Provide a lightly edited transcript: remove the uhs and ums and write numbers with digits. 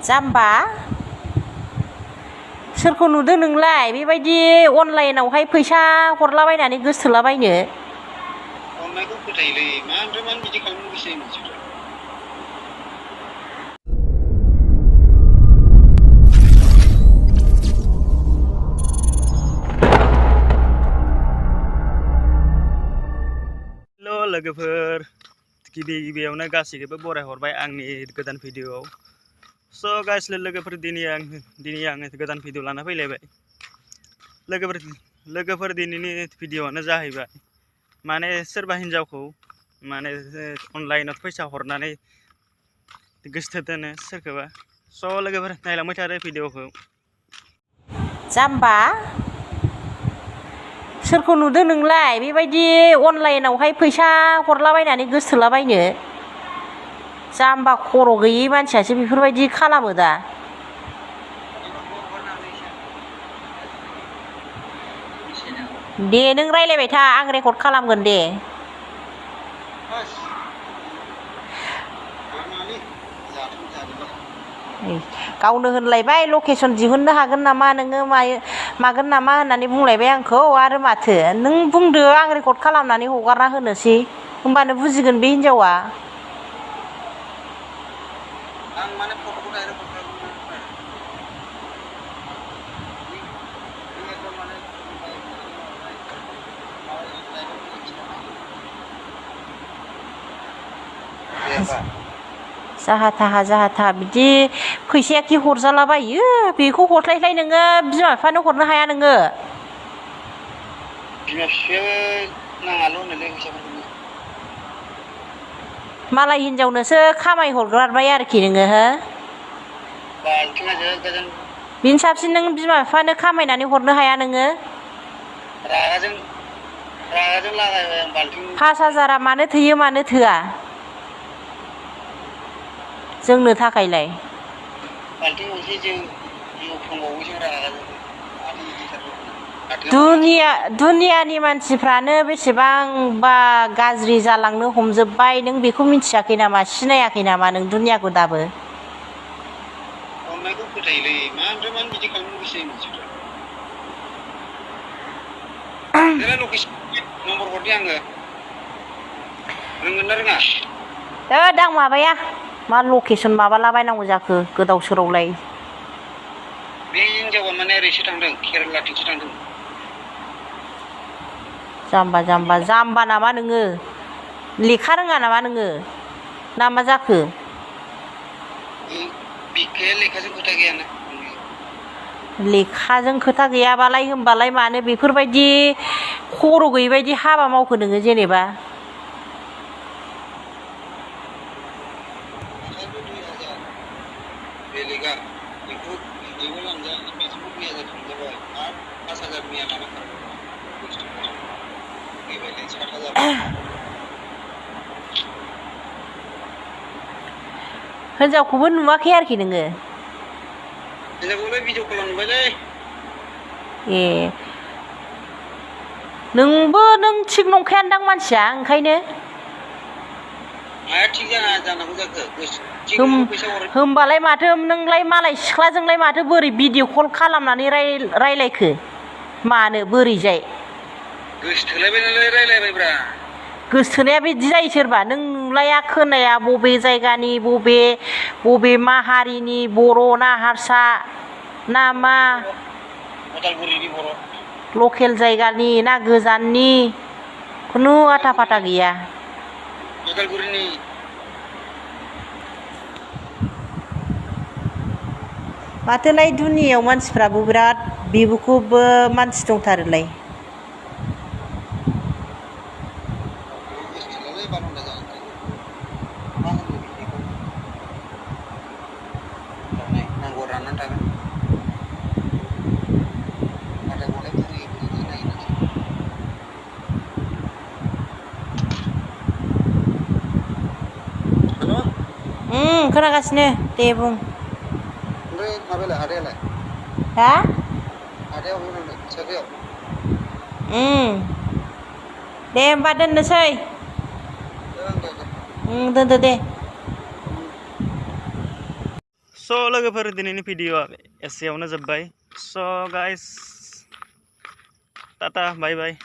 जाम्बा सोरखौ नुदों नोंलाय बेबायदि अनलाइनावहाय फैसा हरलाबायनानै गोसोथोलाबायनो अननायखौ फोथायोलै मानो बिदि खालामनो गोसो जायो मानसिफ्रा हेल' लोगोफोर गिबियावनो गासैखौबो बरायहरबाय आंनि गोदान भिडिअ'आव स' गासिबो लोगोफोर दिनै आङो गोदान भिडिअ' लाना फैलायबाय लोगोफोर दिनैनि भिडिअ'आनो जाहैबाय माने सोरबा हिन्जावखौ माने अनलाइनाव फैसा हरनानै गोसोथोदोनो सोरखौबा स' लोगोफोर नायलांबाय थादो भिडिअ'खौ जाम्बा सोरखौ नुदों नोंलाय बेबायदि अनलाइनावहाय फैसा हरलाबायनानै गोसोथोलाबायनो जाम्बा खर' गैयै मानसियासो बेफोरबायदि खालामो दा दे नों रायलायबाय था आं रेकर्ड खालामगोन दे गावनो होनलायबाय लकेसन दिहुननो हागोन नामा नोङो मागोन नामा होननानै बुंलायबाय आंखौ आरो माथो नों बुंदो आं रेकर्ड खालामनानै हगारना होनोसै होमबानो बुजिगोन बे हिन्जावा जाहा थाहा बिदि फैसाया खि हरजालाबायो बेखौ हरस्लायस्लाय नोङो बिमा बिफानो हरनो हाया नोङो बिमा बिफायाबो नाङाल' होनोलै फैसाफोरखौ मालाय हिनजावनोसो खामाय हरगारबाय आरोखि नोङो हो बिनि साबसिन नों बिमा बिफानो खामायनानै हरनो हाया नोङो रागाजों लागायबाय आं बाल्थिं 5,000 मानो थोयो मानो थोआ जोंनो थाखायलाय बाल्थिं गंसे जों फानबावोसो रागाजों दुनियानि मानसिफ्रानो बेसेबांबा गाज्रि जालांनो हमजोब्बाय नों बेखौ मिथियाखै नामा सिनायाखै नामा नों दुनियाखौ दाबो अननायखौ फोथायोलै मानो बिदि खालामनो गोसो जायो मानसिफ्रा लकेसन नम्बर हरदे आङो रोंगोन ना रोङा दां माबाया मा लकेसन माबालाबायनांगौ जाखो गोदाव सोरावलाय बे हिनजावा माने ओरैसो थांदों केरेलाथिंसो थांदों जाम्बा नामा नोङो लेखा रोङा नामा नोङो ना मा जाखो लेखाजों खोथा गैयाना लेखाजों खोथा गैयाबालाय होमबालाय मानो बेफोरबायदि खर' गैयिबायदि हाबा मावखो नोङो जेनेबा बेलेगा बेखौ लांजा बेखौ 2,000 थांजाबाय आरो 5,000 मैया लाना खारबाय 7,000 हिनजावखौबो नुवाखै आरोखि नोङो हिनजावखौलाय भिडिअ कल नुबायलै ए नों थिग नंखायानदां मानसिया ओंखायनो माया थिग जानांगौ जाखो होमबालाय माथो नोंलाय मालाय सिख्लाजोंलाय माथो बोरै भिडिअ कल खालामनानै रायलायखो मानो बोरैजाय गोसोथोलायबाय नालाय रायलायबायब्रा गोसोथोनाया बिदि जायो सोरबा नों नुलाया खोनाया बबे जायगानि बबे माहारिनि बर' ना हारसा ना मा उदालगुरिनि बर' लकेल जायगानि ना गोजाननि खुनु आथा फाथा गैया उदालगुरिनि माथोलाय दुनियाव मानसिफ्राबो बिराद बिबुखौबो मानसि दंथारोलाय नांगौ राननानै थागोन खोनागासिनो दे बुं ओमफ्राय माबायालाय आदायालाय हा आदाया अबाव थांदों साफायाव दे होमबा दोननोसै दोनदो दे स' लोगोफोर दिनैनि भिडिअआ एसेयावनो जोब्बाय स' गाइस टाटा बाय बाय